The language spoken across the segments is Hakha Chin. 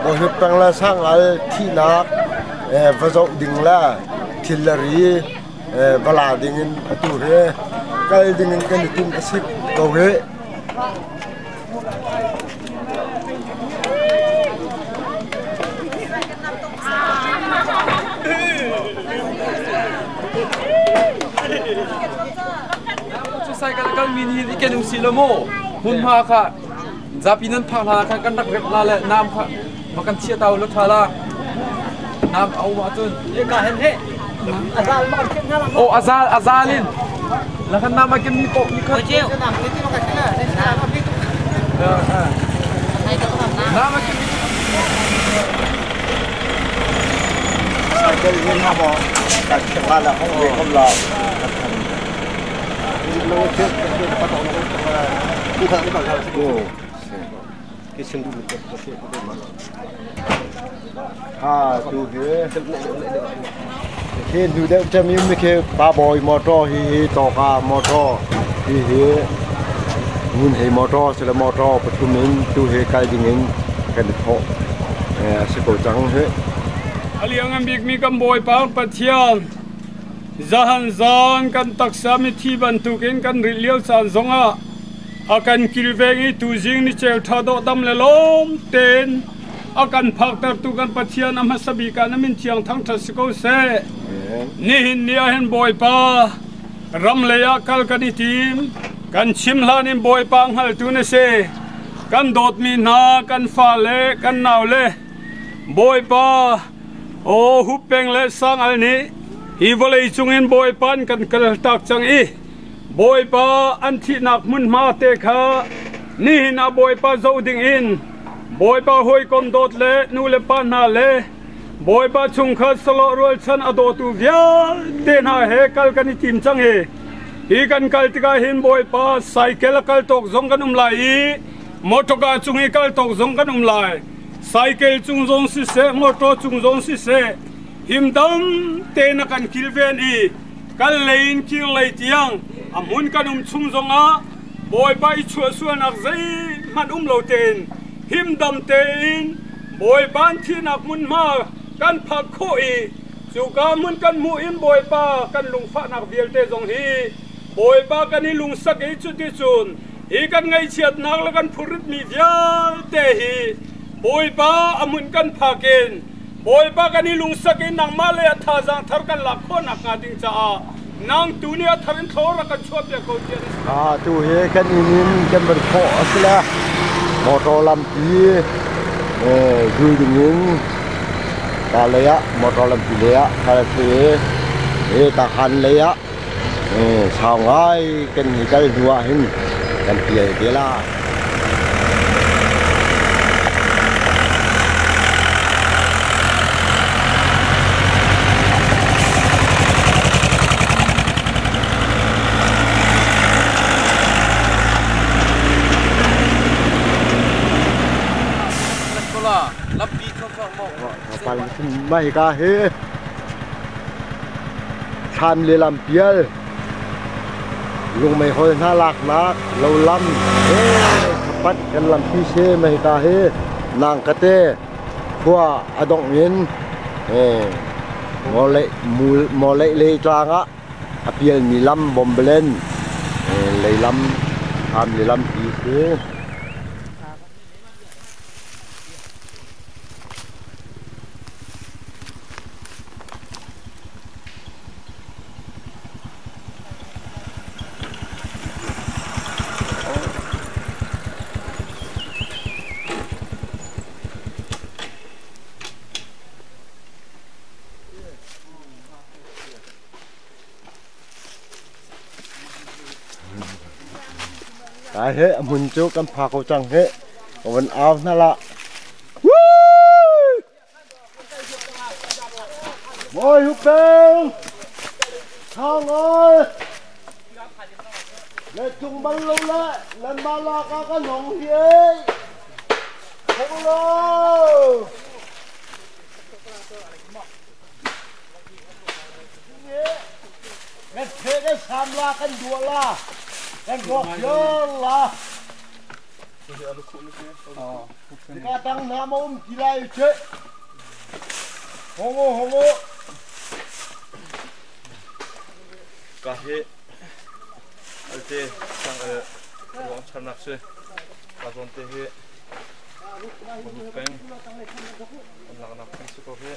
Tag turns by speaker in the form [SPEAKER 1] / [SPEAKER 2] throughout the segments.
[SPEAKER 1] Bawhlut peng le sangal thihnak va zoh ding le thil le ri va la ding in atu hi kal ding in kan i tim a si ko hih.
[SPEAKER 2] Cycle kal mi nih i ken usih law mu hmunhma kha zapi nan phak hlan ah khan kan rak rep la le nam kha va kan chiah ta u law tha la nam a um ahcun oh azal azal in la khan nam a ken mi poh ni kha nam a ken mi
[SPEAKER 1] Cycle hin ha mo kan khela la hong ve kom la Ha tu hi khi nu deuh cem im khi pa boy motor hi hi toka motor hi hi ngun hei motor sila motor pathum in tu hi kal ding in kan i thawh si ko cang hi.
[SPEAKER 3] A liangan bikmi kan Bawipa Pathian Zahan zan kan taksa mithi bantukin kan rilh lio caan zongah a kan kilveng i tuzing ni ceu ṭha dawh dam le lawm tein a kan phaktertu kan Pathian a hmasa bik ah na min thiang thangṭhat si ko seh. Nihin ni ah hin Bawipa ram lei ah kal kan i tim. Kan chim hlan in Bawipa hngaltu na si. Kan dawtmi hna, kan fale, kan naule, Bawipa Aw huppeng le sangal nih hi vawlei cungin Bawipa an kan kaltak cang i Bawipa an thihnak hmunhma te kha nihin ah Bawipa zoh dingin Bawipa hawikom dawt le nu le pa hna le Bawipa chungkhat sawlawh rualchan a dawtu vialte hna he kal kan i tim cang i hi kan kal tikah hin Bawipa saikel a kal tawk zong kan um lai i motorka cung i kal tawk zong kan um lai. Saikel cung zong siseh, motor cung zong siseh, himdam tein a kan kilven i kal lei in kir lei tiang a hmun kan um chung zongah Bawipa i chuahsualnak zeihmanh um lo tein himdam tein Bawipa an thihnak hmunhma kan phak khawh i cuka hmun kan hmuh in Bawipa kan lungfahnak vialte zong hi Bawipa kan i lungsak i cuticun Hi kan ngaihchiatnak le kan phurritmi vialte hi Bawipa a hmun kan phak in Bawipa kan i lungsak in nangmah le a thazaang thar kan lak khawh nakhnga ding caah nang tu nih a thar in thlawr rak kan chuahpiak ko tiah na
[SPEAKER 1] Ah, tu hi kan inn in kan van khawh a si le motor lampi zul ding in ta lei ah motor lampi lei ah kal si i ta han lei ah Sau ngai kan i kal hnu ah hin kan pial te la. Mai ka hi Thlan le lampial, lungmeihol hna laknak lolam he khapat kan lampi si ma hika hi Nangkate khua a dongh in Mawleih lei tlang ah a pialmi lam Bombalen lei lam thlam le lampi si. Kai he a hmun cu kan pha ko cang he. Ka van au hna la. Mawi Hupeng! Thang oi! Le tung bal lo le nan mah lak ah kan hong hi ei. Hong lo! Kan the kan sam la kan dua la kan rawk fior la. Ka tang hna ma um ti lai che. Hongo hongo.
[SPEAKER 4] Ka hi alte sang al ruang charnak si. Ka zawn te hi Mahut peng an laknak peng si ko hi.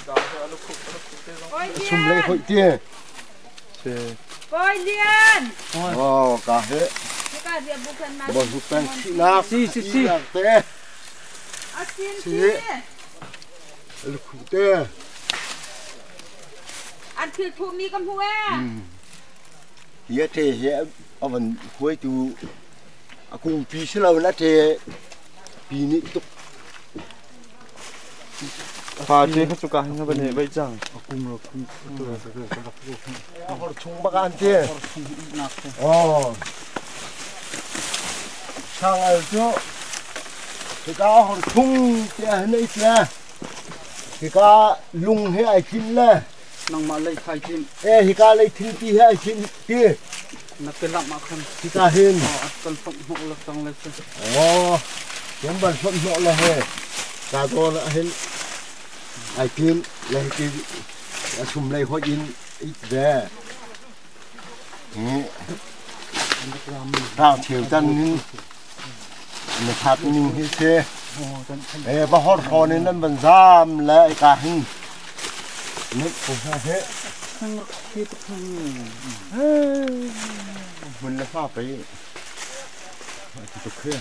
[SPEAKER 4] Ka hi alu khup alu khup te zong.
[SPEAKER 1] Sum lei hoih ti.
[SPEAKER 4] Si.
[SPEAKER 5] Kawi Lian.
[SPEAKER 1] Oh, ka hi. Mahut peng thihnak.
[SPEAKER 2] Si si si.
[SPEAKER 1] Te.
[SPEAKER 5] Asin
[SPEAKER 1] Si.
[SPEAKER 5] si.
[SPEAKER 1] Alu khup te.
[SPEAKER 5] An thil thuhmi ka hmu ee.
[SPEAKER 1] Hi a ṭe hi a van huaitu a kungpi si lo in a ṭe pi nih tuk.
[SPEAKER 4] Fa ṭe kha cuka hin van i veih cang.
[SPEAKER 1] A hor chung bak an ti. Oh. Sang al cu hika a hor chung te ah hin a it le. Hika lung he ai tlinh le.
[SPEAKER 6] Nangmah lei thai tlinh.
[SPEAKER 1] E hika lei thingpi he ai tlinh ti.
[SPEAKER 6] Na ke lamh ah khan.
[SPEAKER 1] Hika hin.
[SPEAKER 6] Oh, kan hlawmh hnawh le cang le si.
[SPEAKER 1] Oh, kan ban hlawmh hnawh le he. Ka zawn ah hin ai tlinh le hiti a sum lei hoih in it ve. Hi. Rang cheu tan hin Na that ning hi si. Eh, va hor hrawn in nan van zaam le ka hin. Nih ko hna he. Hmun le fa pei. Ti tuk khi.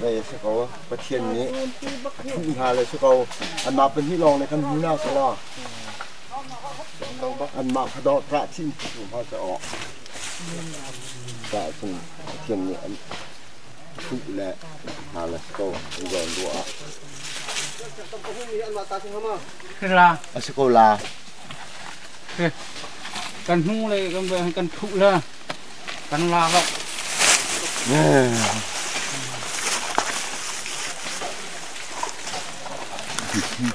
[SPEAKER 1] Ve si ko Pathian nih a thuh hna le si ko anmah pahnih lawng le kan hmu na si lo anmah kha dawh ṭah chin tu hna ca awk ṭah cun Pathian nih an thuh le hna le si ko an zawn ruah ah a si ko la
[SPEAKER 6] Kan hnung le kan kan thuh la kan la lo.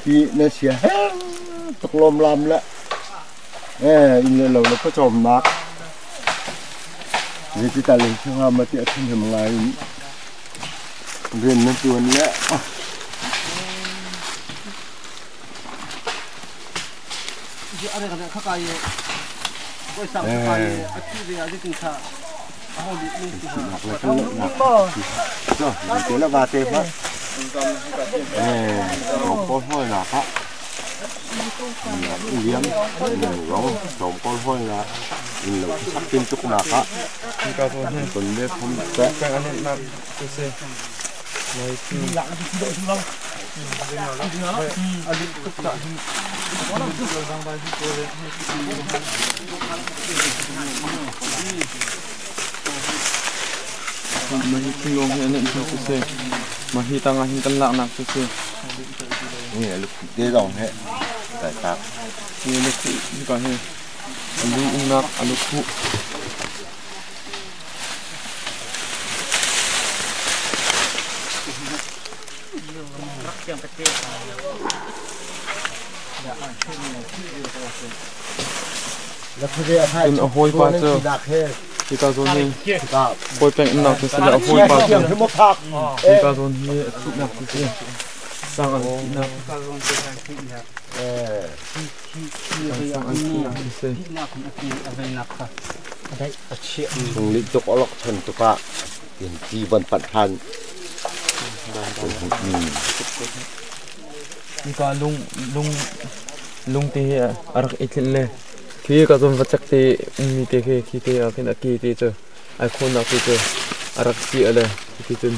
[SPEAKER 1] Ti na sia he tuk lom lam le eh in le lo le pawcawmnak zeiti tal in singa ma ti a thahnem ngai in rian na tuan le
[SPEAKER 2] Mah hi thinglawng hi an neih cu si. Mah hi tangah hin kan laknak cu si.
[SPEAKER 1] Te zong he tak.
[SPEAKER 2] Hi lukhuh hika hi a lu umnak a lukhuh. Cun a hawipa cu hika zawn hi hawi peng umnak cu si le a hawipa cu hika zawn hi a thuhnak cu si. Sang an thihnak. Sang an thihnak cu si.
[SPEAKER 1] Chung nih tuk alok chan tukah ti van panh than.
[SPEAKER 2] Hika lung lung lungte hi a rak i tlinh le khi ka zawn va cek te ummi te khi khi te ah khin a ke te cu ai khawnnak te cu a rak si ale khi cun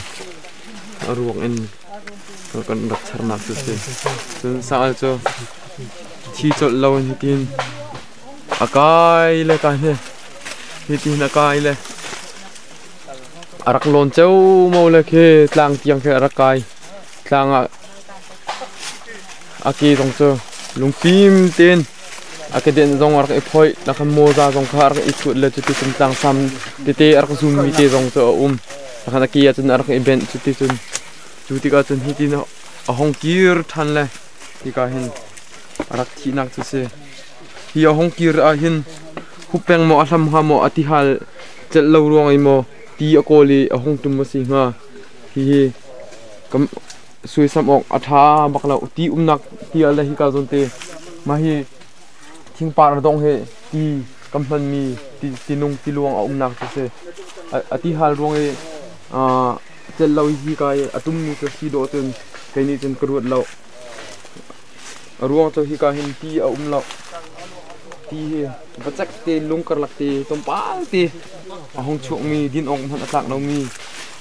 [SPEAKER 2] a ruak in kan rak charnak cu si. Cun saal cu thi colh lo in hitin A kai le ka hne hi ti hin a kai le a rak lawn ceomo le khi tlang tiang khi a rak kai. Tlang ah a ke zong cu lungfim tein a kedenh zong a rak i phoih. Lakhan mawza zong kha a rak i chut le cuti cun tlangsam tete a rak zummi te zong cu a um. Lakhan a ke ah cun a rak i benh cuti cun cu tikah cun hitin a hong kir ṭhan le hika hin a rak thihnak cu si. Hi a hong kir ah hin huppeng maw a hlam hnga maw a tihal celh lo ruang i maw ti a kawl i a hung tum a si hnga. Hihi kam suaisam awk a ṭha bak lo. Ti umnak ti ah le hika zawn te mah hi thingpar a dong hi ti kan hmanmi ti tinung tiluang a umnak cu si. A tihal ruang i celh lo i hika i a tummi cu si dawh cun kei nih cun ka ruat lo. A ruang cu hika hin ti a um lo. Ti hi vacek te lung karlak te tlawmpal te a hung chuakmi din awk hmanh a tlak lomi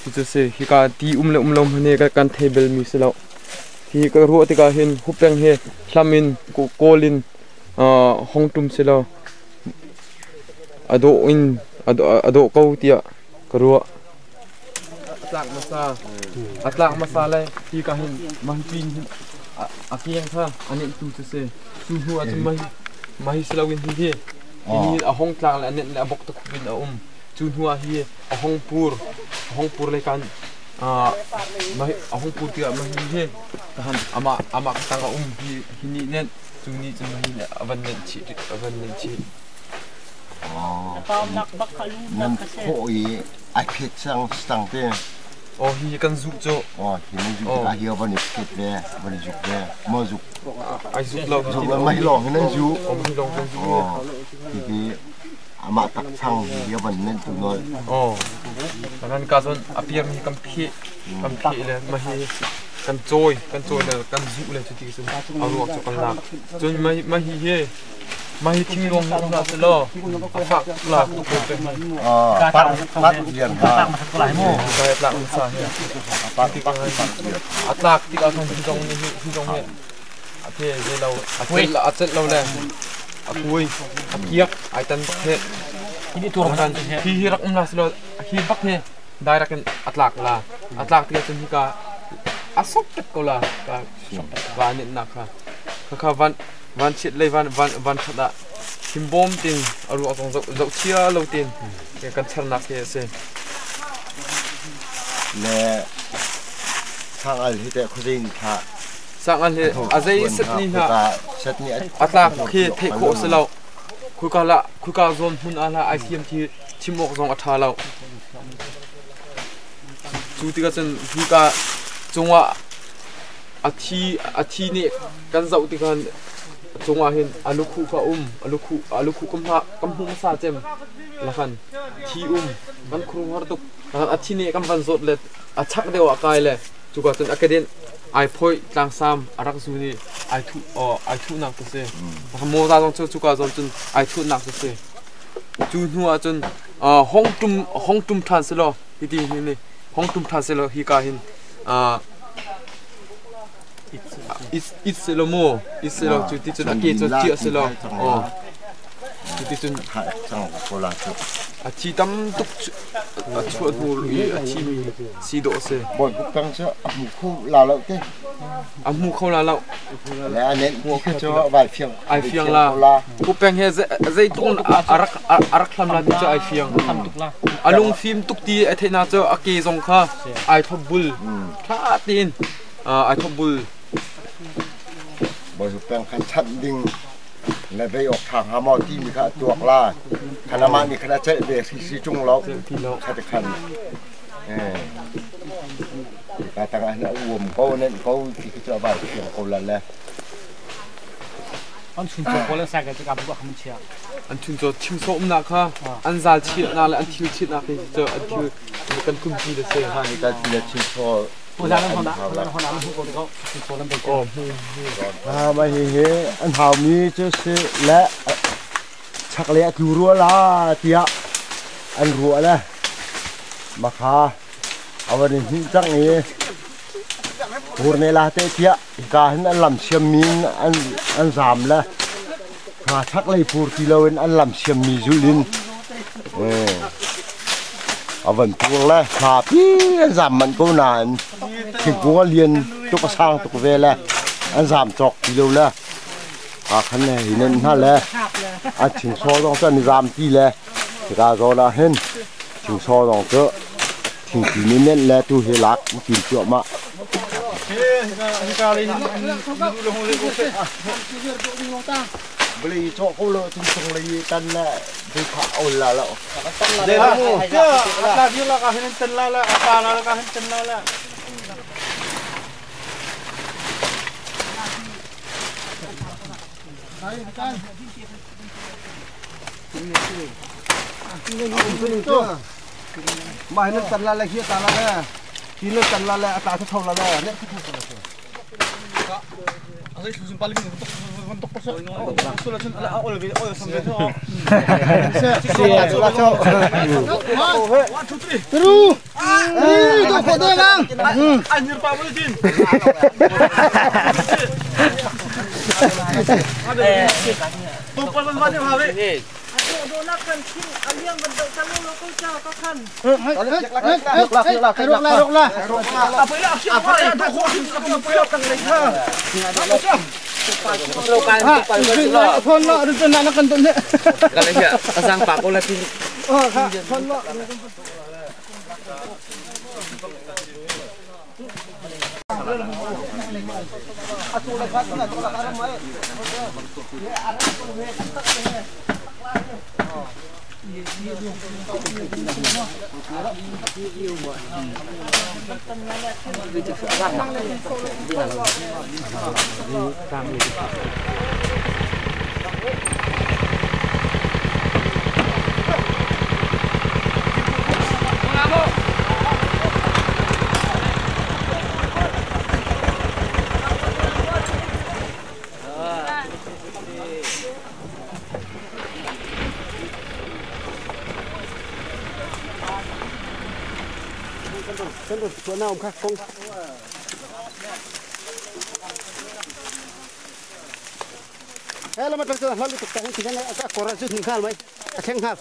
[SPEAKER 2] cucu si. Hika ti um le um lo hmanh hi kan thei belmi si lo. Hi ka ruah tikah hin hupeng hi hlam in kawl in hong tum si lo. A dawh in a dawh ko tiah ka ruah. A tlak hmasa a tlak hmasa le hika hin mahhi hin a keng kha a nenhtu cu si. Cu hnu ah cun mahi si loin hihi hi a hong tlang le a nenh le a bok takhup in a um. Cu hnu ah hi a hong pur a hong pur le kan a hong pur tikah mahi hi tahan amah amah tang a um hi hi nih nenh cu nih cun mahi a van nenh chih a van nenh chih.
[SPEAKER 1] Nan khawh i ai phet cang stang te.
[SPEAKER 2] Oh hi kan zuh cu.
[SPEAKER 1] Oh hi nan zuh tikah hi van i phet ve van i zuk ve maw zuk.
[SPEAKER 2] Ai zuk lo.
[SPEAKER 1] Zuk lo mah hi lawng hi nan zuh.
[SPEAKER 2] Oh hi lawng kan zuh.
[SPEAKER 1] Oh hi hi amah tak chang hi van nen tu nawl.
[SPEAKER 2] Oh nan ka zon a piar mi kan pheh kan pheh le mah hi kan cawi kan cawi le kan zuh le cu ti cun a ruak cu kan lak. Cun mah hi hi Mah hi thinglung hi um hlah selaw a fak tuk la tuk ko peng.
[SPEAKER 1] Pat pat lian ha.
[SPEAKER 2] Kai a tlak hmasa hi. A tlak tikah khan hi zong nih hi zong hi a the zei lo a celh a celh lo le a kui a kiak ai tan bak he. Hi hi rak um hlah selaw hi bak hi direct in a tlak la. A tlak tikah cun hika a sop tek ko la. Ka va nennak kha. Khakha van vanchiat lei van ṭhat ah himbawm tein a ruak zong zohchia lo tein kan charnak hi a si.
[SPEAKER 1] Le sangal hi teh khuazei ni thla
[SPEAKER 2] sangal hi a zei set ni hna a tlak khi theih khawh si lo khuika la khuika zawn hmun ah la ai siam khi chim awk zong a ṭha lo cu tikah cun hika cungah a thi nih kan zoh tikah cungah hin a lukhuh kha um a lukhuh a lukhuh kam hna kam hmu hmasa cem lakhan thi um kan khuruhar tuk a thi nih kan van zawt le a chak deuh ah kai le cuka cun a kedenh ai phoi tlangsam a rak zu nih ai thuh ai thuhnak cu si mawza zong cu cuka zawn cun ai thuhnak cu si cu hnu ah cun hong tum hong tum ṭhan selaw hiti hi ni hong tum ṭhan selaw hi ka hin It selaw maw it selaw cu ti cun a ke cu ciah selaw aw cu ti cun a thi tam tuk a chuah hnu i a thimi si dawh a si.
[SPEAKER 1] Bawi buk peng cu a hmu kho la lo te.
[SPEAKER 2] A hmu kho la lo.
[SPEAKER 1] Le a nen ti kha cu vai fiang.
[SPEAKER 2] Ai fiang la. Pu peng he zeitluk a rak a rak hlam la ti cu ai fiang. A lungfim tuk ti a theih na cu a ke zong kha ai thop bul. Tha tein ai thop bul.
[SPEAKER 1] Bawi peng khan chanh ding le vei awk ṭha hnga maw timi kha a tuak la. Khan amah nih khan a celh ve si ṭung lo. Kha ti khan. Ka tang ah hin a uam ko nen ko ti khi cu a vai fiang ko la le.
[SPEAKER 6] An chuncaw pawl an cycle cu ka bu ah chia.
[SPEAKER 2] An chuncaw chimsawh umnak kha an zal chiahnak le an thil chiahnak hi cu an thil kan tumpi le si.
[SPEAKER 1] Ha ni ka thil le chimsaw. Ha ma hi hi an hau mi cu si le chaklei a tlu rua la tiah an ruah le makha a van in hnih cang i hur ne la te tiah hika hin an lam siam mi in an zam le Kha chaklei pur ti loin an lam siammi zulh in a van pur le thla pi an zam manh ko nain thingkung a lian tuk a sang tuk ve le an zam cawk ti lo le a khan le hi nan hna le an thingsaw zong cu an i zam ti le hika zawn ah hin thingsaw zong cu thingpi nih nenh le tu hi lak an tim cuahmah. Beli cawh ko lo tung cung lei tan le dei kha ol la lo.
[SPEAKER 4] Ata la ka hin tan la la ata la ka hin tan la la.
[SPEAKER 1] Mah hin tan la la hi ta la la. Hi na tan la la ata tho la la ne tho la la.
[SPEAKER 6] Teru. Ih, tu kho de lang. Rok la rok la. Thon lo run na kan ton ne.
[SPEAKER 2] Kalau ya, asang pak olah tin.
[SPEAKER 6] Oh, kha thon lo. Eh lama tak lalu tuk tangan tiga na kora ju hinghal mai akheng hal.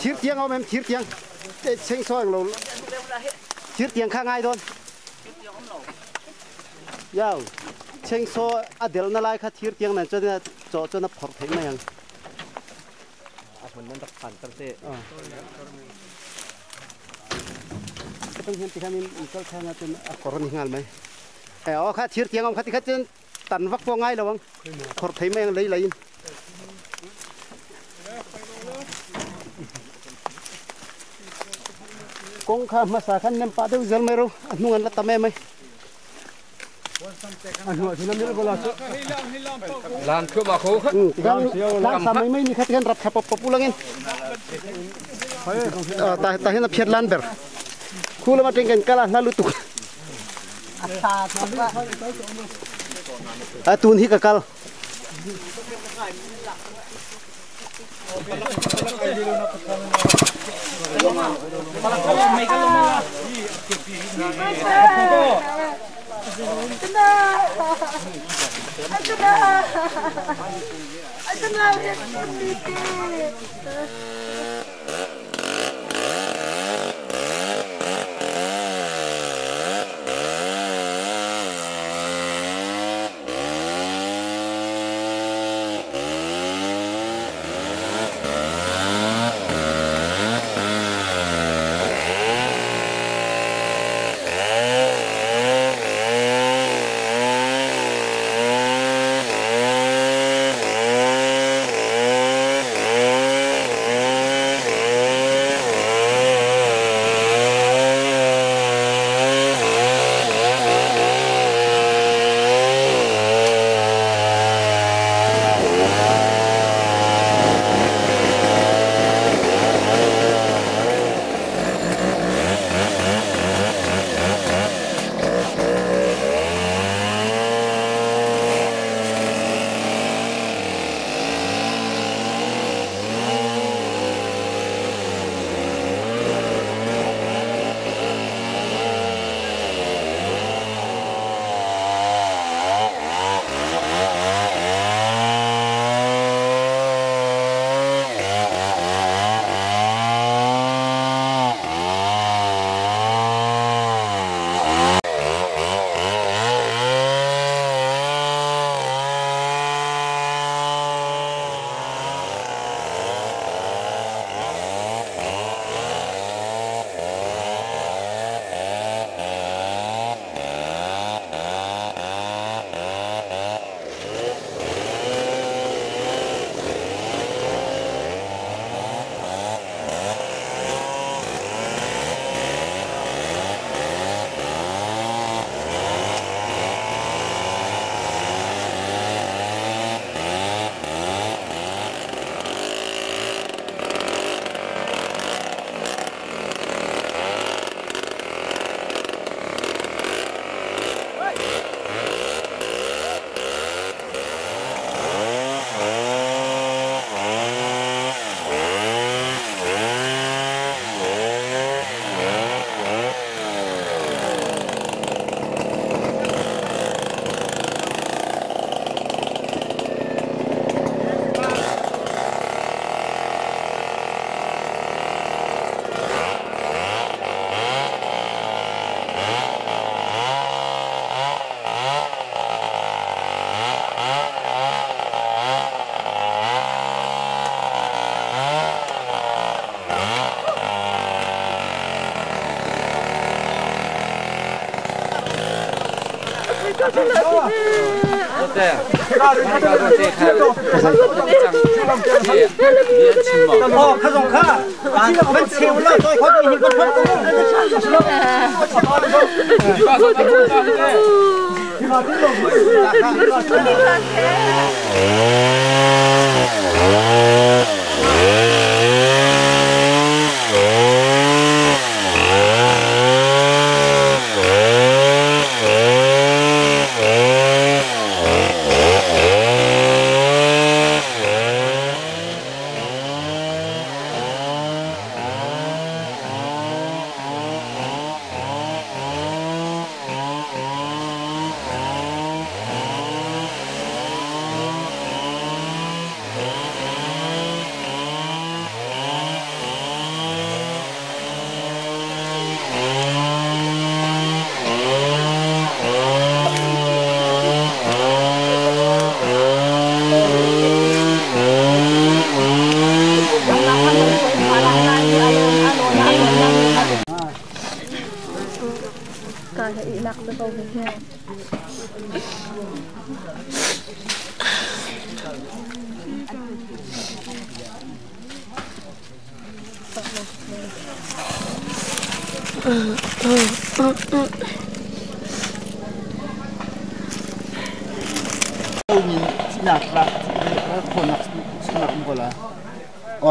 [SPEAKER 6] Thir tiang om em thir tiang. Cheng so ang lo. Thir tiang kha ngai don. Yao. Cheng so adel na lai kha thir tiang nan chona cho chona phor thei mai ang.
[SPEAKER 2] Apun nan tak pan ter te.
[SPEAKER 6] Tong hian tikhan in kal thana chen a koron hingal mai. Eh o kha thir tiang om kha tikha chen tan vak po ngai lawang. Phor thei mai ang lei lai in. Kong kha ma sa khan nem pa deuh zel mai ro a hnung an la tam em mai.
[SPEAKER 2] Lan khu ma khu.
[SPEAKER 6] Lan sa mai mai ni kha tikhan rap kha pop pop ulangin. Ta ta hin a phiat lan ber. Khu lama teng kan kala lalu tuk. A tun hi ka kal.
[SPEAKER 1] Oh,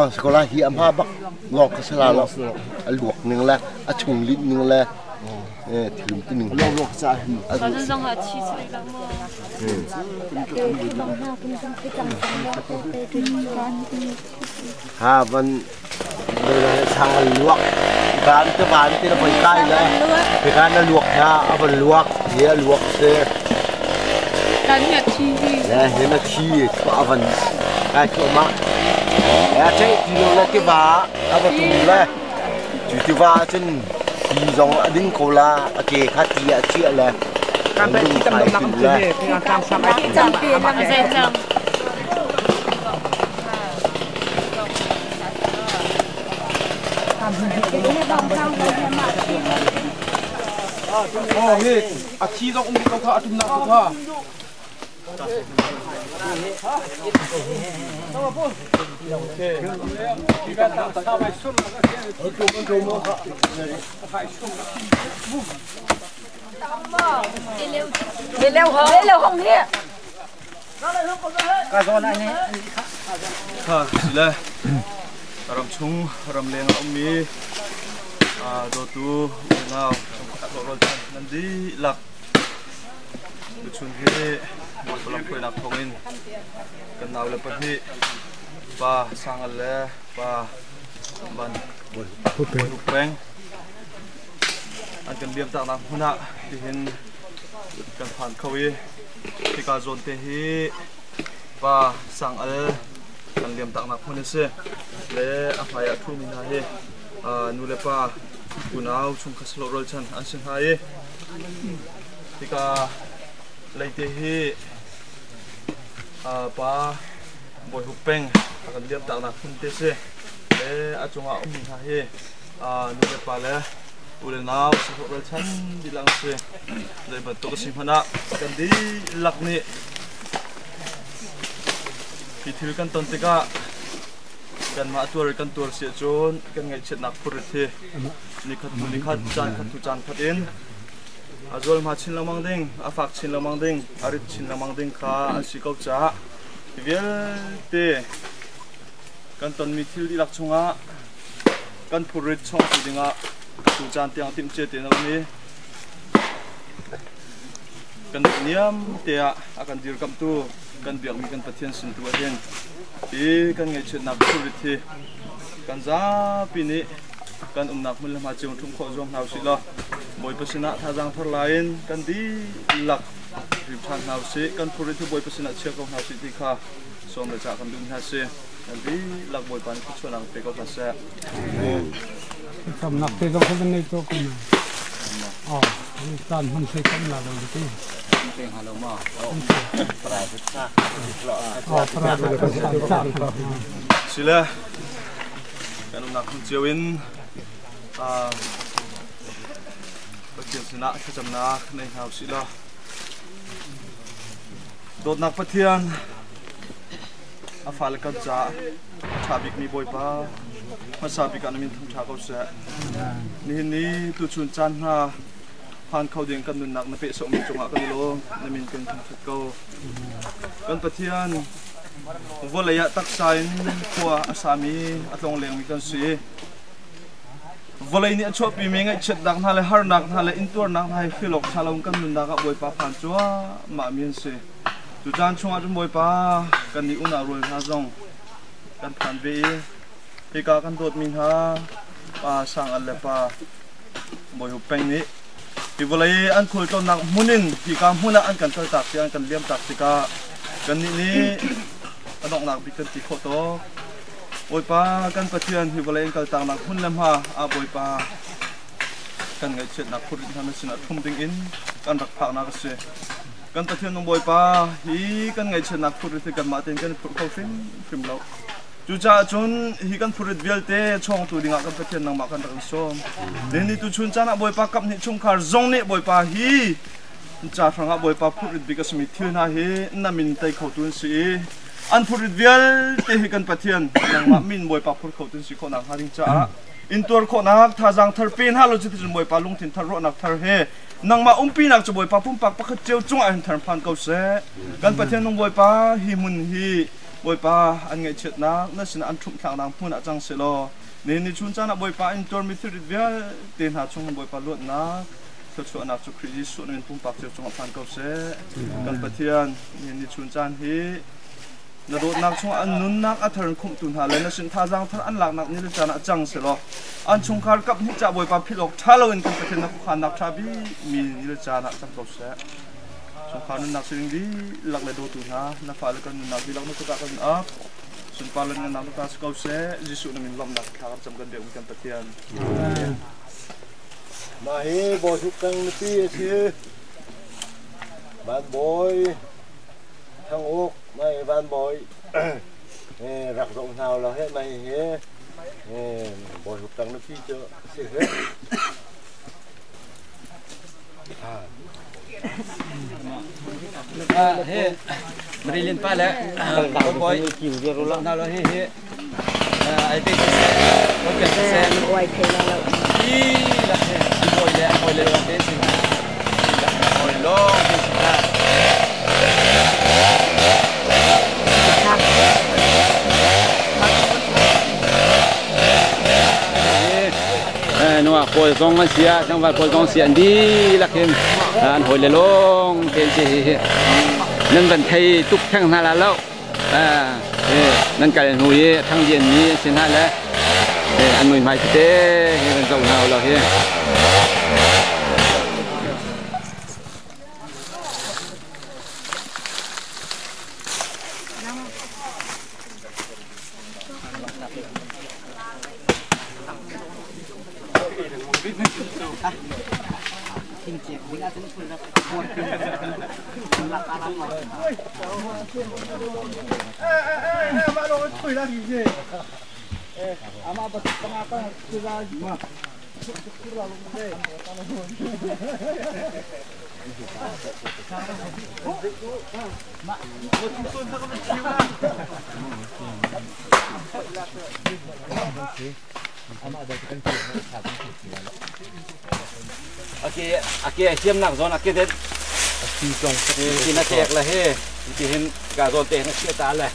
[SPEAKER 1] sekolah hi am ha bak lok ka sala lo a luak ning le a chung lit ning le thilum ti ning
[SPEAKER 6] lok lok cha hin
[SPEAKER 1] Ha van sang a luak van te van te na voi kai le kan na luak ha a van luak hi a luak se
[SPEAKER 5] kan ya thi hi
[SPEAKER 1] le he na thi a van kai thlo ma ya chei ti lo le ti va a va tum le chu ti va cun ti zong a ding ko la a ke kha ti a chia le
[SPEAKER 7] kan pe ti tam nak um le tlang sang ai
[SPEAKER 5] chang pe lang ze chang
[SPEAKER 4] Oh, hi a thi zong um ko kha atum nak ko kha.
[SPEAKER 5] Leo hong hi.
[SPEAKER 4] Kha sile ram chung ram leng a ummi dawtu unau rawlrol chan nan dihlak tuchun hi Bawipa lamhruainak thawngin kan nau le pahnih pa Sangal le pa Van Bawi Peng an kan liamtaknak hmun ah tihin kan phan kho i hika zawn te hi pa Sangal kan liamtaknak hmun a si le a hmai ah ṭhumi hna hi nu le pa unau chungkhat salo rualchan an si hna i hika leite hi pa Bawi Hup Peng a kan liamtaknak hmun te si le a cungah ummi hna hi nu le pa le u le nau salo rualchan dihlak an si. Zei bantuk a si hmanh ah kan dihlak nih hi thil kan ton tikah kanmah tuar kan tuar si ahcun kan ngaihchiatnak phurrit hi nikhat hnu nikhat caan khat hnu caan khat in a zualhma chin lengmang ding, a fak chin lengmang ding, a rit chin lengmang ding kha an si ko caah hi vialte kan tonmi thil dihlak chungah kan phurrit chawngtu dingah tu caan tiang timhcia tein a um i kan niam te ah a kan dirkamhtu kan biakmi kan Pathian sin tu ah hin hi kan ngaihchiatnak phurrit hi kan zapi nih kan umnak hmun le hma cio ṭhumh khawh zuam hna usih law Bawipa sinah thazaang thar la in kan dihlak rim ṭhan hna usih. Kan phurrit hi Bawipa sinah chia ko hna usih ti kha sawm le cah kan duh hna si. Kan dihlak Bawipa nih thluachuahnak pe ko hna seh.
[SPEAKER 3] Thlacamnak te zong kha van nei tuah ko na. Oh, caan hman thei tam la lo ti. Oh, private sa sa.
[SPEAKER 4] Sile kan umnak hmun cio in Pathian sinah thlacamnak nei hna usih law. Dawtnak Pathian, a fale kan caah a ṭha bikmi Bawipa, hmasa bik ah na min thangṭha ko seh. Nihin ni tuchun caan hna phan kho ding kan nunnak na pehsawhmi cungah kan i lawm, na min kan thangṭhat ko. Kan Pathian, vawlei ah taksa in khua a sami a tlonglengmi kan si. Vawlei nih a chuahpimi ngaihchiatnak hna le harnak hna le intuarnak hna hi feel awk ṭha loin kan nunnak ah Bawipa phan cuahmahmi an si. Cu caan chungah cun Bawipa kannih unau rual hna zong kan phan ve i hika kan dawtmi hna Pa Sang Al le Pa Bawi Hup Peng nih hi vawlei an khualtlawnnak hmun in hika hmun ah an kan kaltak ti an kan liamtak tikah kannih nih a donghnak bik kan ti khawh tawk. Bawipa kan Pathian hi vawlei in kaltaknak hmun le hma ah Bawipa kan ngaihchiatnak phurrit hna na sinah ṭhum dingin kan rak phaknak a si. Kan Pathian nung Bawipa hi kan ngaihchiatnak phurrit hi kanmah tein kan i phurh kho hrimhrim lo. Cucaah cun hi kan phurrit vialte chawngtu dingah kan Pathian nangmah kan rak in sawm. Nihin ni tuchun caan ah Bawipa kaphnih chungkhar zong nih Bawipa hi ca hrangah Bawipa phurrit bik a simi thil hna hi na min tei khotu an si i an phurrit vialte hi kan Pathian nangmah min Bawipa phur kho tun si khawhnak hnga ding caah intuar khawhnak thazaang thar pe hna lo cuticun Bawipa lungthin thar ruahnak thar he nangmah umpinak cu Bawipa pumpak pakhat cio cungah hin thar phan ko seh. Kan Pathian nung Bawipa hi hmun hi Bawipa an ngaihchiatnak na sinah an ṭhumhthlaknak hmun ah cang sehlaw nihin ni chun caan ah Bawipa in tuarmi thilrit vialte hna chung hin Bawipa luatnak thluachuahnak cu Khrih Jesuh na min pumpak cio cungah phan ko seh. Kan Pathian nihin ni chun caan hi na dawtnak chungah an nunnak a thar in khumhtu hna le na sin thazaang thar an laknak ni le caan ah cang sehlaw an chungkhar kap hnih ca Bawipa philh awk ṭha loin kan Pathian na khuakhannak ṭha bikmi ni le caan ah cang ko seh. Chungkhar nunnak sining dihlak le dawtu hna na fale kan nunnak dihlak na kut ah kan ap. Sunpar le nunnak na ta si ko seh. Jesuh na min lawmhnak thla kan cam kan biakmi kan Pathian. Amen.
[SPEAKER 1] Mah hi Bawihluk Peng nupi a si. Van Bawi Thang Uk, mah hi Van Bawi rak zoh hna ulaw heh mah hihi Bawihluk Peng nupi cu a si heh.
[SPEAKER 8] Marilyn pa le Bawi hna law hihi ai te seh hi lak he an hawi le an hawi le lawng te si hna hawi lawng te si hna. Nungak pawl zong an si ah tlangval pawl zong si an dihlak hin an hawi le lawng te an si hi nan van thei tuk theng hna la lo. Nan kal hnu i a ṭhang lianmi an si hna le an muihmai tete hi van zoh hna ulaw hi. Ake a hiamnak zawn ake det ti na tek le he ti hin ka zawn te na chia ta le.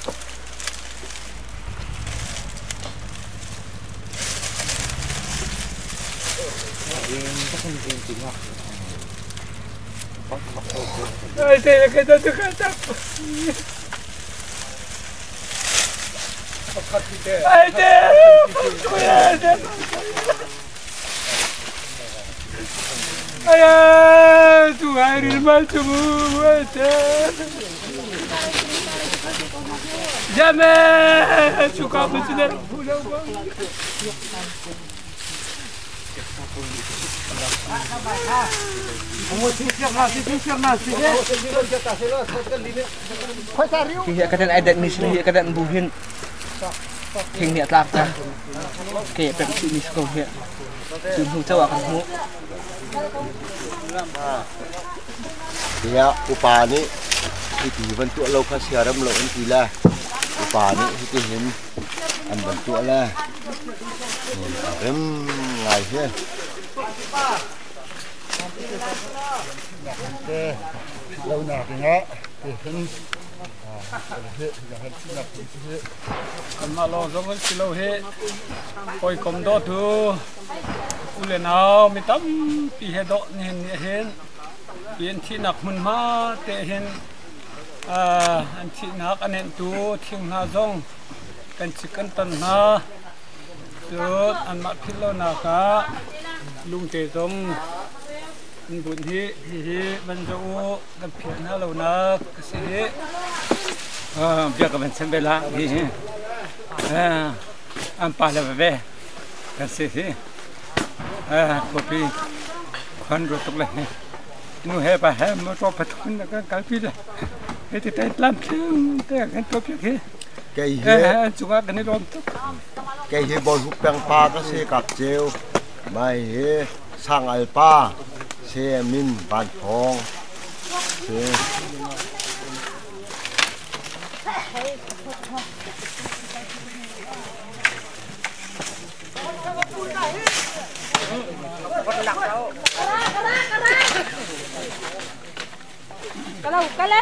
[SPEAKER 3] Ai te ke ta tu ka ta. Ai te. Ai tu ai ril mal tu mu ai te. Jame chu ka bu chu ne.
[SPEAKER 8] Hi ka den ai det mi si hi ka den bu hin thing nih a tlak ta ke pek chih mi si ko hi cu hnu cho ah kan hmuh.
[SPEAKER 1] Tiah upa nih Hiti van tuah lo kha siarem lo an ti le upa nih hiti hin an van tuah le rem ngai hi.
[SPEAKER 9] Te lo nak dingah ti hin
[SPEAKER 3] Kanmah lawng zong kan si lo hi. Hawikom dawtu u le nau mi tampi he dawh nihin ni hin hi an thihnak hmunhma te hin an thihnak a nenhtu thing hna zong kan cik kan ton hna. Cun anmah philh lonak ah lungte zong an bunh hi hihi van zoh u kan philh hna lonak a si hi.
[SPEAKER 10] Bia ka van chim ve la hi hi an pa le veve kan si hi khuapi khuan ruat tuk le nu he pa he motor pathum na kan kalpi le hi ti te tlam thling te kan tuah piak hi
[SPEAKER 1] Kei hi
[SPEAKER 10] an cungah kan i lawm tuk.
[SPEAKER 1] Kei hi Bawi Hup Peng pa ka si kap ceu. Mai hi Sang Al pa se min Van Thawng si.
[SPEAKER 5] Kale.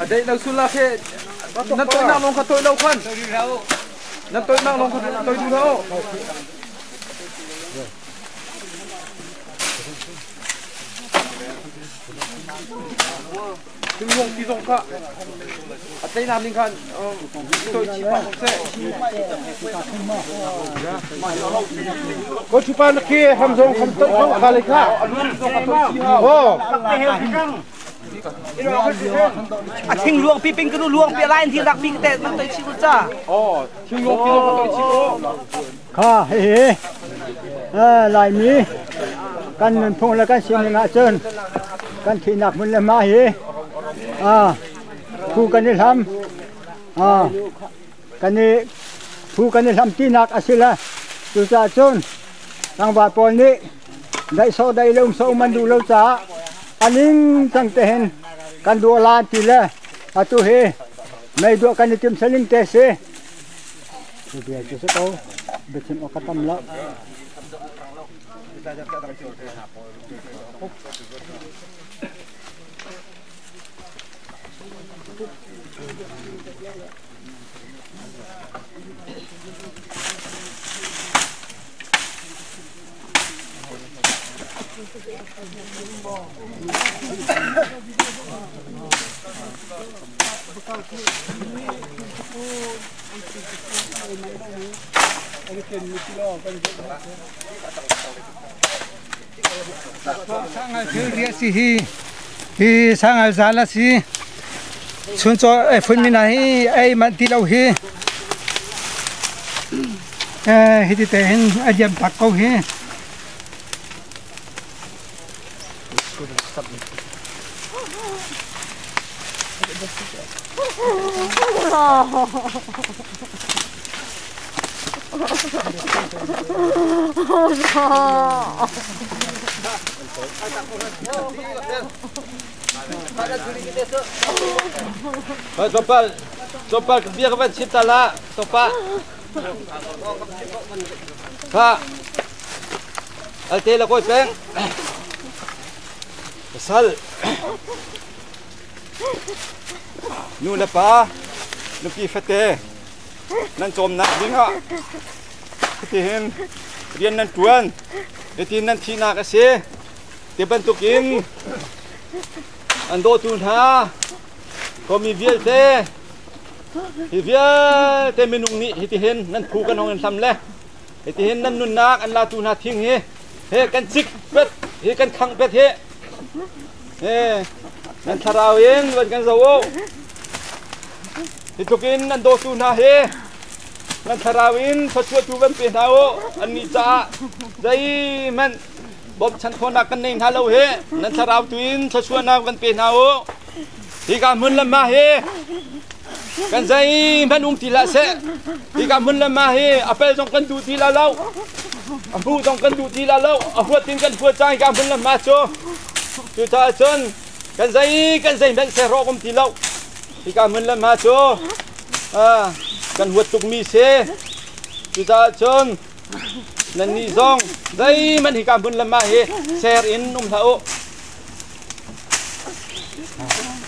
[SPEAKER 7] A dei lo sul ah khi nan toinak lawng kha toi lo khan nan toinak lawng kha toi duh lo.
[SPEAKER 2] Thingluang ti zong kha a tleinak ning khan toi chih pah ko seh.
[SPEAKER 7] Ko chupa na khi ham zong kham toi ko kha le kha. Oh.
[SPEAKER 11] A thing luang pi ping kanu luang pi lai thi rak pi te man toi chi ko cha.
[SPEAKER 2] Oh, thing luang pi zong toi chi ko.
[SPEAKER 12] Kha he he Laimi kan nunphung le kan sining ahcun kan thihnak hmun le hma hi phu kan i hlam kan i phu kan i hlam tinak a si le cucaah cun tlangval pawl nih daih sawh daih le um sawh um an duh lo caah a ning cang te hin kan duah lan ti le atu hi mei duah kan i tim saling te si. Cu bia cu si ko. Biachim awk a tam lo.
[SPEAKER 10] Sangal thil ria si hi hi sangal zal a si chunchaw ei phun mina hi ei man ti lo hi hi ti te hin a liam tak ko hi.
[SPEAKER 8] Tlawmpal tlawmpal bia ka van chim ta la tlawmpal kha alte la kawi peng pasal nu le pa nupi fate nan cawmnak dingah hitihin rian nan ṭuan hitin nan thihnak a si ti bantukin an dawtu hna khuami vialte hi vialte minung nih hitihin nan phu kan hong in hlam le hitihin nan nunnak an latu hna thing hi he kan cik pet hi kan khang pet hi. He nan thlarau in van kan zoh u. Hi tluk in nan dawtu hna hi nan thlarau in thluachuahtu van pe hna u. Annih caah zeihmanh bawmchan khawhnak kan nei hna lo hi nan thlarau tu in thluachuahnak van pe hna u. Hika hmun le mah hi kan zeihmanh um ti hlah seh. Hika hmun le mah hi a pel zong kan duh ti la lo. A hmuh zong kan duh ti la lo. A huat in kan huat cang hika hmun le mah cu. Cucaah cun kan zei kan zeihmanh sehrawk um ti lo. Hika hmun le hma cu kan huat tukmi si. Cucaah cun nannih zong zeihmanh hika hmun le hma hi ser in um hlah u.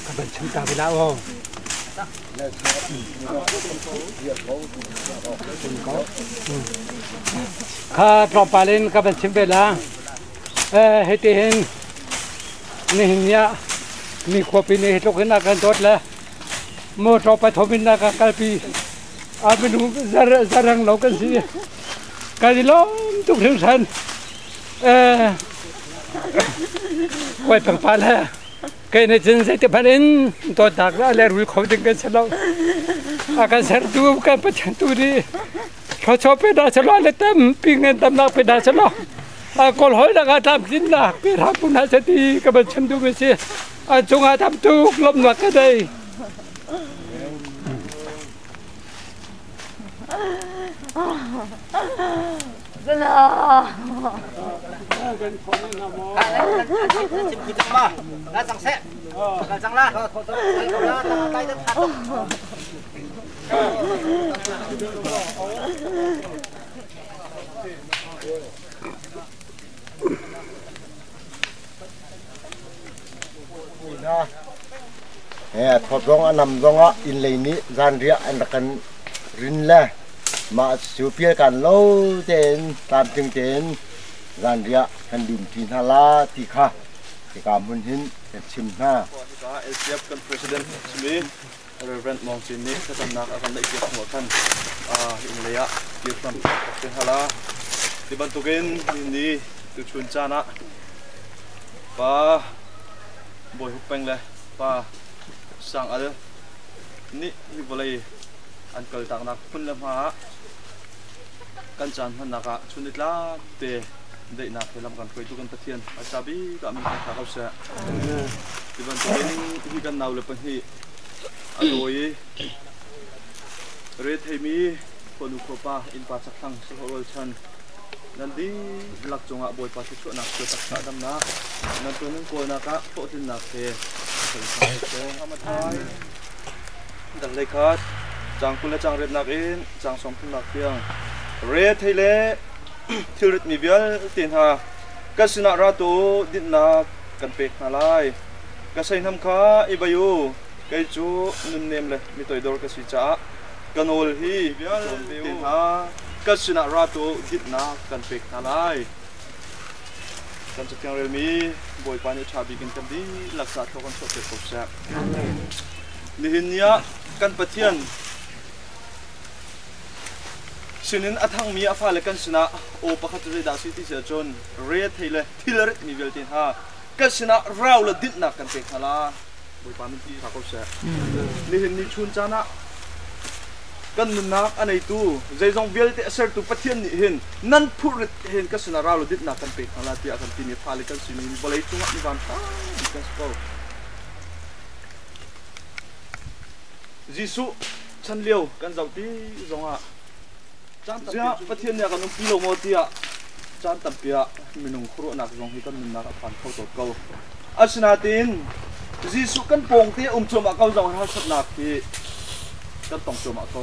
[SPEAKER 10] Ka ban chim ta ve la aw. Kha tlawmpal in ka van chim ve la. Hiti hin nihin ni ah mi khuapi nih hi tluk in a kan dawt le motor pathum in a kan kalpi. A minung zarang lo kan si. Kan i lawm tuk hringhran. Kawi pangpar le kei nih cun zeiti hmanh in dawtnak le le rul kho ding kan si lo. A kan sertu kan Pathian tu nih thluachuah pe hna selaw le tampi ngandamnak pe hna selaw a kawl hawinak ah tlamtlinnak pe hram ko hna seh ti ka van chim duhmi si. An cungah tam tuk lawmhnak ka nei.
[SPEAKER 1] Thawt zong a nam zongah inn lei nih zanriah an rak kan rin le mah cu pialkan lo tein tlamtling tein zanriah kan dum ṭi hna la ti kha hika hmun hin kan chim hna.
[SPEAKER 4] Hika LCF kan president simi Reverend Mong Cin nih thlacamnak a kan neihpiak hnu ah khan inn lei ah kir hram te hna la. Ti bantukin ni tuchun caan ah pa Bawi Hup Peng le pa Sang Al nih hi vawlei an kaltaknak hmun le hma ah kan caan hmannak ah chun nitlak te daihnak he lam kan hruaitu kan Pathian a ca bik ah min kan thla ko seh. Ti bantukin hi kan nau le pahnih a dawi i re theimi khuanu khuapa innpa chakthlang sahlawh rualchan nan dihlak cungah Bawipa thluachuahnak cu taksa damnak nan tuan nan kawlnak ah hlawhtlinnak he dal lei khat cang 20 le cang riatnak in cang 30nak tiang re thei le thilrit mi vialte hna ka sinah ra tu dinhnak kan pek hna lai. Ka seihnam kha i bei u, kei cu nunnem le mi toidor ka si caah ka nawl hi vialte hna ka sinah ra tu dinhnak kan pek hna lai. Kan cathiang relmi Bawipa nih ṭha bik in kan dihlak ca thlua kan chuahpiak ko seh. Nihin ni ah kan Pathian sinin a thangmi a fale kan sinah aw pakhat cu zeidah a si ti si ahcun re thei le thil a ritmi vialte hna kan sinah rau le dinhnak kan pek hna la. Bawipa min ti hna ko seh. Nihin ni chun caan ah kan nunnak a neitu zeizong vialte a sertu Pathian nih hin nan phurrit hin ka sinah rau le dinhnak kan pek hna la tiah a kan timi fale kan simi vawlei cungah mi van ṭha kan si ko. Jesuh chan lio kan zoh ti zongah ziah Pathian nih a kan umpi lo maw tiah caan tampi ah minung khuaruahnak zong hi kan nunnak a phan kho tawn ko. Asinain Jesuh kan pawngte um cuahmah ko zong harsatnak hi kan tong cuahmah ko.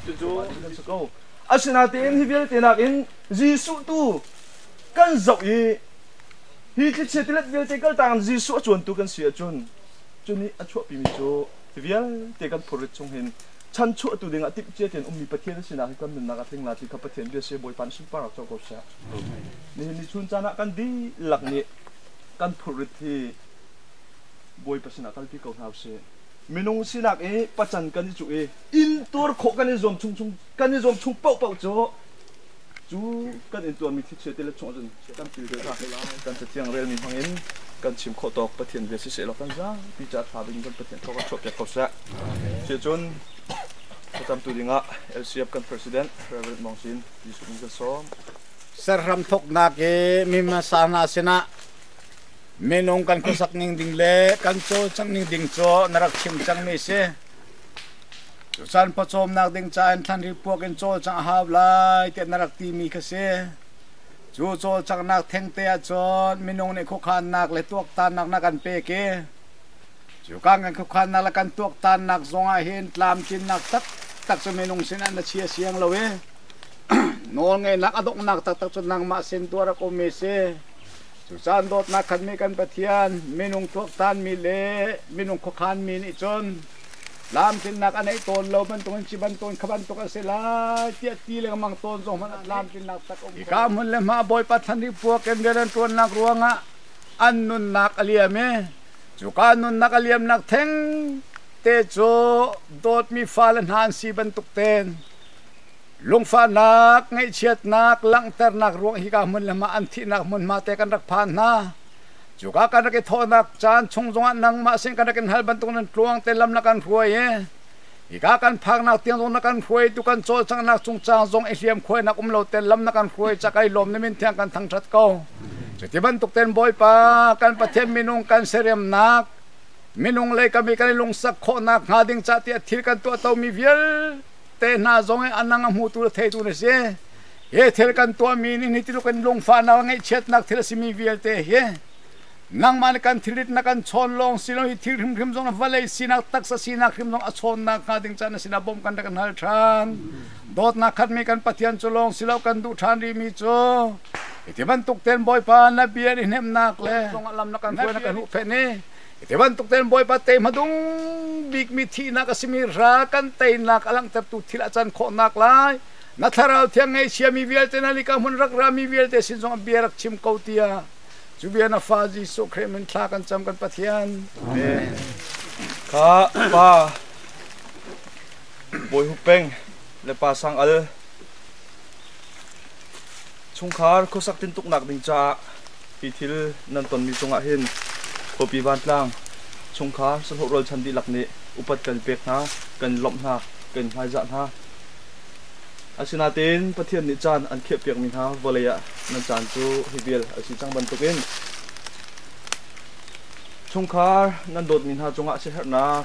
[SPEAKER 4] Cucu kan si ko. Asinain hi vialte nakin Jesuh tu kan zoh i hi thlichia tilet vialte kaltang Jesuh a cuantu kan si ahcun cu nih a chuahpimi cu hi vialte kan phurrit chung hin chanchuahtu dingah timhcia tein ummi Pathian a sinak hi kan nunnak a tling la ti kha Pathian bia si Bawipa nih sunparnak co ko seh. Nihin ni chun caan ah kan dihlak nih kan phurrit hi Bawipa sinah kalpi ko hna usih. Minung sinak i pacan kan i cuh i intuar khawh kan i zuam chung chung kan i zuam chung paohpaoh cu Cu kan intuarmi thlichia tilet chungah cun kan pil deuh hna. Kan cathiang relmi hmangin kan chim khawh tawk Pathian bia siseh law kan zapi caah ṭha bik in kan Pathian thaw kan chuahpiak ko seh. Cuticun thlacamtu dingah LCF kan President Rev. Mong Cin Jesuh min kan sawm.
[SPEAKER 13] Serhram thawknak i mi hmasa hna sinah minung kan khuasak ning ding le kan cawlcangh ning ding cu na rak chim cangmi si. Cucan pawcawmnak ding ca in thlanri puak in cawlcangh a hau lai tiah na rak timi kha si. Cu cawlcanghnak thengte ahcun minung nih khuakhannak le tuaktannak na kan pek i cuka kan khuakhannak le kan tuaktannak zong ah hin tlamtlinnak taktak cu minung sinah na chia siang lo i nawlngeihnak a donghnak taktak cu nangmah sin tu a rak ummi si. Cucaah dawtnak khatmi kan Pathian, minung tuaktanmi le minung khuakhanmi nih cun tlamtlinnak a neih tawn lo bantukin ci bantukin kha bantuk a si lai tiah ti lengmang tawn zong hmanh ah tlamtlinnak tak um. Hika hmun le hma Bawipa thlan i puak in rian an ṭuannak ruangah an nunnak a liam i cuka nunnak a liamnak theng te cu dawtmi fale hna an si bantuk tein Lungfahnak, ngaihchiatnak, langhternak ruang hika hmun le hma an thihnak hmunhma te kan rak phan hna. Cuka kan rak i thawhnak caan chung zongah nangmah sin kan rak in hal bantuk nan tluang te lam na kan hruai i hika kan phaknak tiang zong na kan hruai tu kan cawlcanghnak cungcang zong i hliam khuainak um lo te lam na kan hruai cak ai lawm na min thiang kan thangthat ko. Cuti bantuk ten Bawipa kan Pathian minung kan seriamnak minung lei kami kan i lungsak khawhnak hnga ding ca tiah thil kan tuah tomi vial te hna zong i anang a hmutu le theitu na si. Hi thil kan tuahmi nih ni tiluk in lungfahnak le ngaihchiatnak thil a simi vialte hi nangmah nih kan thilrit na kan chawn lawng si lo hi thil hrimhrim zong vawlei sinak taksa sinak hrim zong a chawnnak hnga ding caan na sinah bawmh kan rak in hal ṭhan. Dawtnak khatmi kan Pathian cu lawng si lo kan duh ṭhan rihmi cu hi bantuk ten Bawipa na bia i hnemhnak le lam na kan hruai na kan huhphenh i Hi bantuk tein Bawipa tei hmadung bikmi thihnak a simi ral kan teinak a langhtertu thil a can khawhnak lai na thlarau thiang ngaihchiami vialte na lika hmun rak rami vialte sin zong bia rak chim ko tiah cu bia na fa Jesuh Khrih min thla kan cam kan Pathian.
[SPEAKER 4] Amen. Kha pa Bawi Hup Peng le pa Sang Al chungkhar khuasak tintuknak ding caah Hi thil nan tonmi cungah hin khuapi vantlang chungkhar sahlawh rualchan dihlak nih upat kan pek hna, kan lawmh hna, kan hmaizah hna. Asinain Pathian nih caan an khiahpiakmi hna vawlei ah nan caan cu hi vial a si cang bantukin chungkhar nan dawtmi hna cungah siaherhnak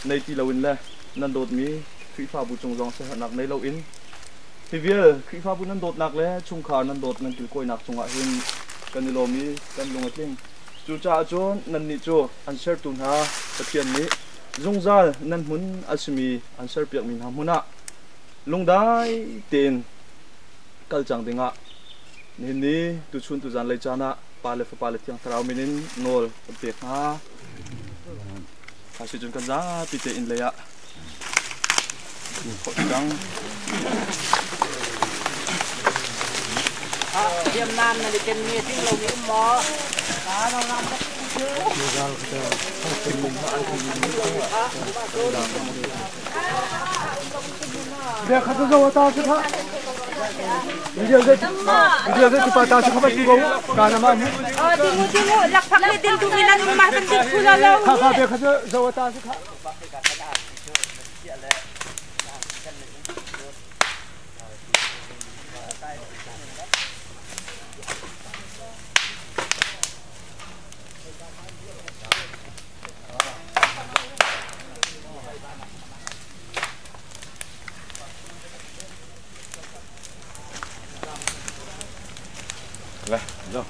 [SPEAKER 4] nei ti loin le nan dawtmi Khrihfabu cung zong siaherhnak nei loin Hi vial Khrihfabu nan dawtnak le chungkhar nan dawt nan kilkawinak cungah hin kan i lawm i kan lung a tling. Cucaah cun nannih cu an sertu hna Pathian nih zungzal nan hmun a simi an serpiakmi hna hmun ah lungdai tein kal cang dingah nihin ni tuchun tuzan lei caan ah Pa le Fapa le Thiang Thlarau min in nawl kan pek hna. Asicun kan zapi te inn lei ah
[SPEAKER 11] Hriamnam na i kenmi a tling lomi um maw? Timu timu lakphak le din tu mi nan um ma kan din khu la lo.
[SPEAKER 4] 来，走，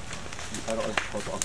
[SPEAKER 4] 你拍照，好走。